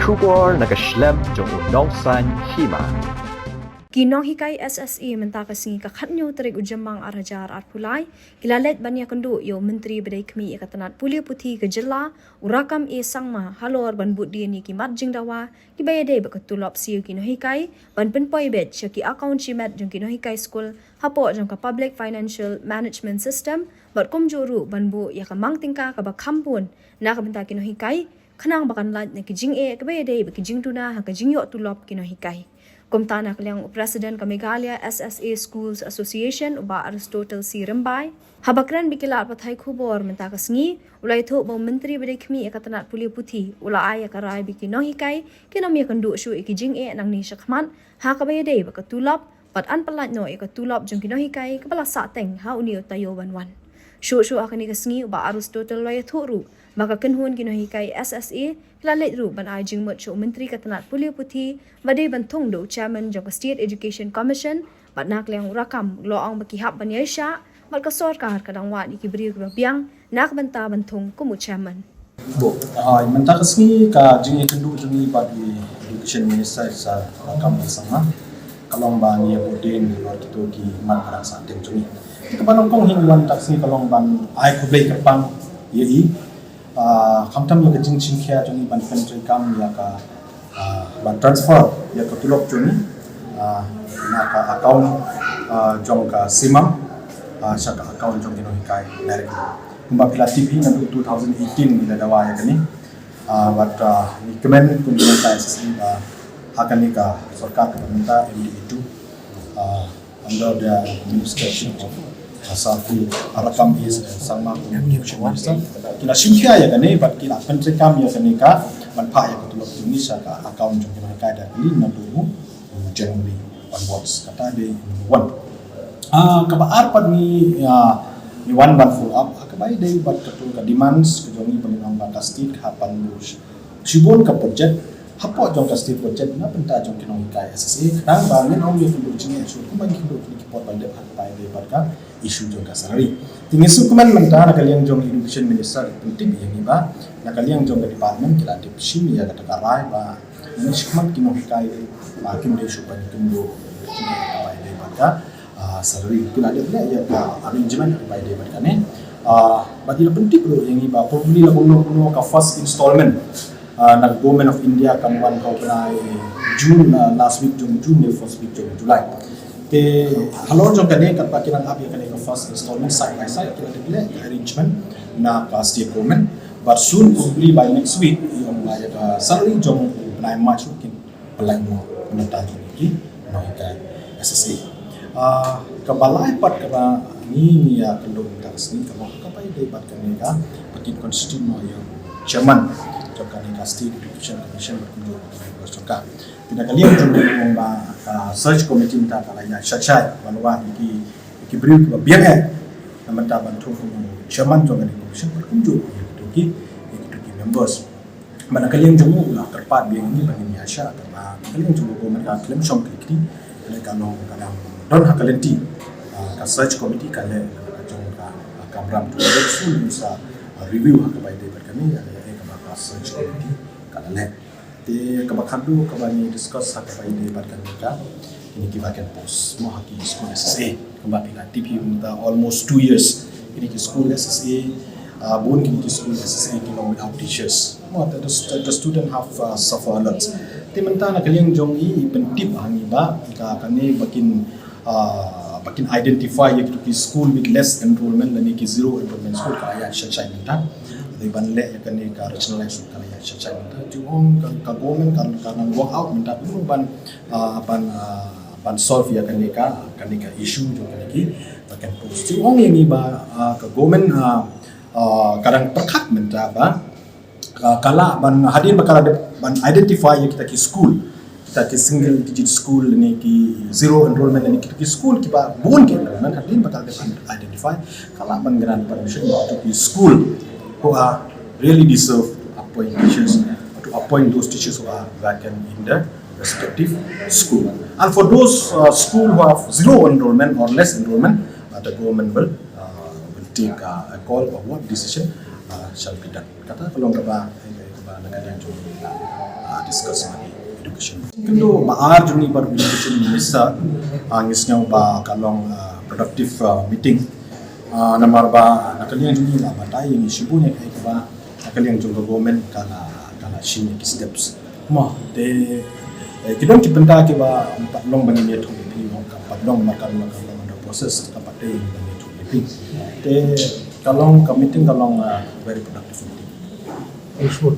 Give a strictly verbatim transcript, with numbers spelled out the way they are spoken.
Khubor na ka shlem jong u nongsan hima. Ki nonghikai S S A mynta ka sngi ka khatnyo tarik u Jymmang ar hajar arphew lai ki la leit ban ïakynduh ïa u Myntri ba dei khmih ïa ka tnat pule puthi ka jylla, u Rakkam A Sangma, halor ban bud dien ïa ki mat jingdawa kiba ïadei bad ka tulop siew ki nonghikai, ban pynpoi beit sha ki account shimet jong ki nonghikai skul hapoh jong ka Public Financial Management System, bad kumjuh ruh ban buh ïa ka mang tyngka kaba kham bun na ka bynta ki nonghikai, khnang ba kan lait na ki jingeh kaba ïadei bad ki jingduna ha ka jingïoh tulop ki nonghikai. Kumta na ka liang u President ka Meghalaya S S A Schools Association, u Bah Aristotle C Rymbai, haba kren bad ki lad pathai khubor mynta ka sngi, u la ïathuh ba u Myntri ba dei khmih ïa ka tnat pule puthi u la ai ïa ka rai ba ki nonghikai kin ym ïakynduh shuh ïa ki jingeh nangne shakhmat ha kaba ïadei bad ka tulop, bad yn pyllait noh ïa ka tulop jong ki nonghikai kaba la sahteng ha une u taïew ban wan. Shuh shuh ha kane ka sngi u Bah Aristotle u la ïathuh ruh ba ka kynhun ki nonghikai S S A ki la leit ruh ban ai jingmut sha u Myntri ka tnat pule puthi ba dei ban thung da u Chairman jong ka State Education Commission, bad na ka liang u Rakkam u la ong ba ki hap ban ïaishah bad ka sorkar ka dang wad ïa ki briew kiba biang na ka bynta ban thung kum u Chairman. Bun, ah, mynta ka sngi ka jingïakynduh jong ngi bad u Education Minister, Sir Rakkam A Sangma, ka long ba ngi ïa bud dien halor kito ki mat ba dang sahteng jong ngi. Kaba nyngkong hi ngi wan mynta ka sngi ka long ban ai khublei kyrpang ïa i, ah, khamtam ïa ka jingshim khia jong i ban pyntreikam ïa ka, ah, ban transfer ïa ka tulop jong i, ah, na ka account, ah, jong ka CMAM, ah, sha ka account jong ki nonghikai directly. Kumba phi la tip hi, naduh two thousand eighteen ngi la dawa ïa kane. Ah, bad, ah, ngi kmen kum ki nonghikai S S A ba ha kane ka sorkar kaba mynta M D A two, ah, under the administration of, uh, Sir P. Rakkam A Sangma, kum u Education Minister, ki la shim khia ïa kane bad ki la pyntreikam ïa kane ka ban phah ïa ka tulop jong ngi sha ka account jong ki nonghikai directly naduh u January onwards. Kata dei number one. Ah, kaba ar pat ngi, ah, ngi wan ban follow up ha kaba ïadei bad kato ka demands ka jong ngi ba ngin ong ba ka state ka hap ban buh shibun ka budget hapoh jong ka state budget na bynta jong ki nonghikai S S A, khnang ba ngin ym ïakynduh jingeh shuh kumba ngi kynduh kine ki por ba la dep ha kaba ïadei bad ka issue jong ka salary. Te ngi sngewkmen mynta na ka liang jong Education Minister pyntip ïa ngi ba na ka liang jong ka department ki la tip shim ïa kata ka rai ba ngi shikmat ki nonghikai ba kim dei shuh ban kynduh jingeh ha kaba ïadei bad ka, ah, salary. Ki la dep leh ïa ka arrangement ha kaba ïadei bad kane. Ah, bad ki la pyntip ruh ïa ngi ba probably la kumno kumno ka first installment, ah, na Government of India kan wan ha u bnai June, ah, last week jong June ne first week jong July. Te halor jong kane katba ki nang ap ïa kane ka first installment side by side ki la dep leh ka arrangement na ka state government. But soon, probably by next week, i ong ba ïa ka salary jong u bnai March ruh kin pynlait noh na ka bynta jong ki nonghikai S S A. Ah, kaba lai pat kaba ngi ngi ïakynduh mynta ka sngi ka long ha kaba ïadei bad kane kaba kin constitute noh ïa u chairman jong kane ka State Education Commission bad kumjuh ki members jong ka. Te na ka liang jong ngi ngi ong ba ka search committee mynta ka la ïa shah shai ban wad ïa ki, ïa ki briew kiba biang eh na bynta ban thung kum u chairman jong kane ka commission bad kumjuh ïa kito ki, ïa kito ki members. Bad na ka liang jong u la kyrpad biang ïa ngi ba ngin ïa shah, kaba na ka liang jong u ka mut ka khlem shong kli kti, ka long ka dang don ha ka lynti. Ah, ka search committee ka leh ka jong ka, ah, kamram tu sun sa, ah, review ha kaba ïadei bad kane, ïa, ïa kaba ka search committee ka la leh. Te kaba khatduh kaba ngi discuss ha kaba ïadei bad kane ka, kine ki vacant post mo ha ki school S S A. Kumba phi la tip hi mynta almost two years kine ki school S S A, ah, bun kine ki school S S A ki long without teachers. Mo, the, the, the student have, ah, suffer a lot. Te mynta na ka liang jong i, i pyntip ha ngi ba ka, kane ba kin, ah, ba kin identify ïa kito ki school with less enrollment lane ki zero enrollment school ka la ïa shah shai mynta. Dei ban leh ïa kane ka rationalize ka la ïa shah shai mynta. Te ong ka, ka government ka, ka nang work out mynta kumno ban, ah, ban, ah, ban solve ïa kane ka, kane ka issue jong kane ki vacant post. Te ong ïa ngi ba, ah, ka government, ah, ah, ka dang pyrkhat mynta ba ka, ka lah ban hadien ba ka la dep ban identify ïa kita ki school, kita ki single digit school ne ki zero enrollment ne kita ki school kiba bun ki enrollment, hadien ba ka la dep identify ka lah ban grant permission ïa kita ki school who are really deserve to appoint teachers, to appoint those teachers who are vacant in the respective school. And for those, uh, school who have zero enrollment or less enrollment, uh, the government will, uh, will take, uh, a call of what decision, uh, shall be done. Kata ka long kaba, eh, kaba na ka liang jong, ah, Discuss ma i education. Kyntu ba ar jong ngi bad u education minister, ah, ngi sngew ba ka long, ah, productive, ah, meeting. Ah, namar ba na ka liang jong ngi la batai ïa ngi shibun ïa kaei kaba na ka liang jong ka government ka la, ka la shim ïa ki steps. Mo, te, eh, ki don ki bynta kiba ym pat long ba ngin ïathuh ïa phi, mo, kam pat long namar ka long, ka long under process, kam pat dei ba ngin ïathuh ïa phi. Te ka long, ka meeting ka long, ah, very productive meeting. Useful.